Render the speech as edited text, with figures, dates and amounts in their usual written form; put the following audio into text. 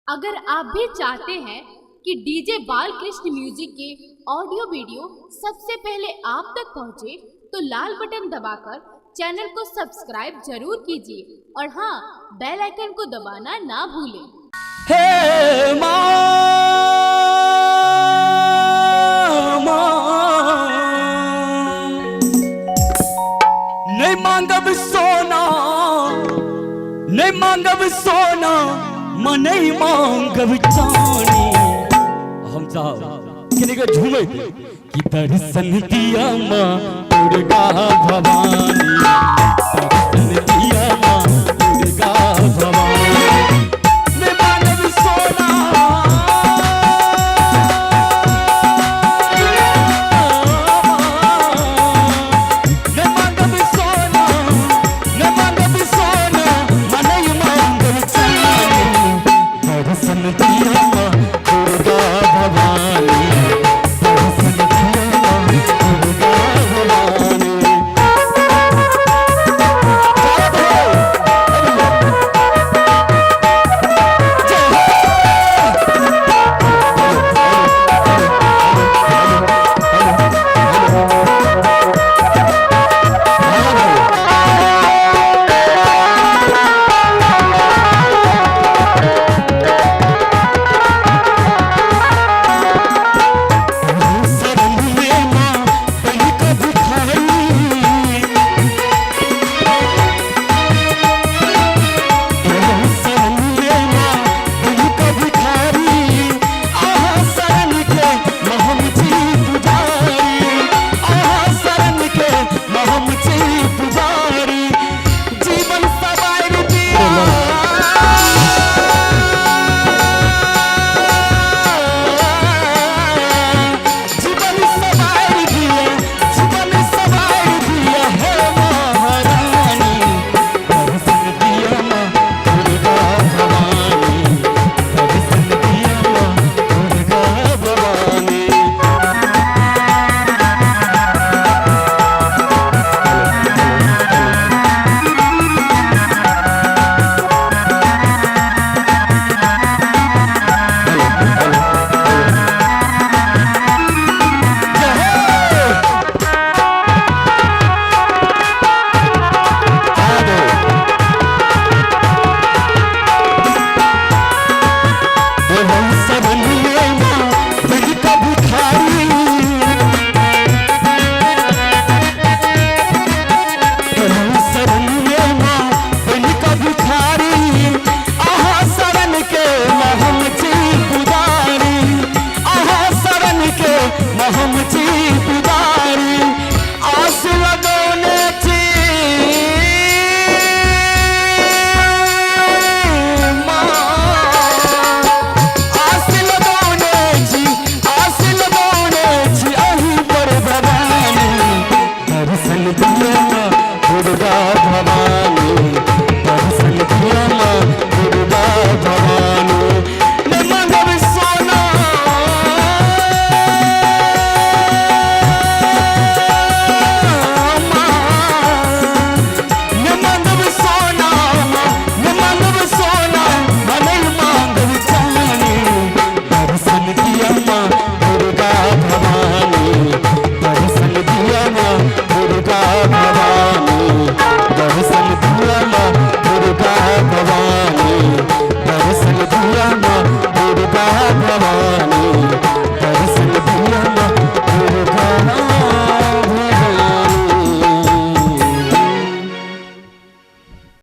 अगर आप भी चाहते हैं कि डीजे बालकृष्ण म्यूजिक के ऑडियो वीडियो सबसे पहले आप तक पहुंचे, तो लाल बटन दबाकर चैनल को सब्सक्राइब जरूर कीजिए और हाँ, बेल आइकन को दबाना ना भूलें। हे माँ, नहीं मांगब सोना, नहीं मांगब सोना, माँ नहीं मांगब चानी। हम चाहब कि के झूमे कि दर्शन दिया माँ दुर्गा भवानी, दर्शन दिया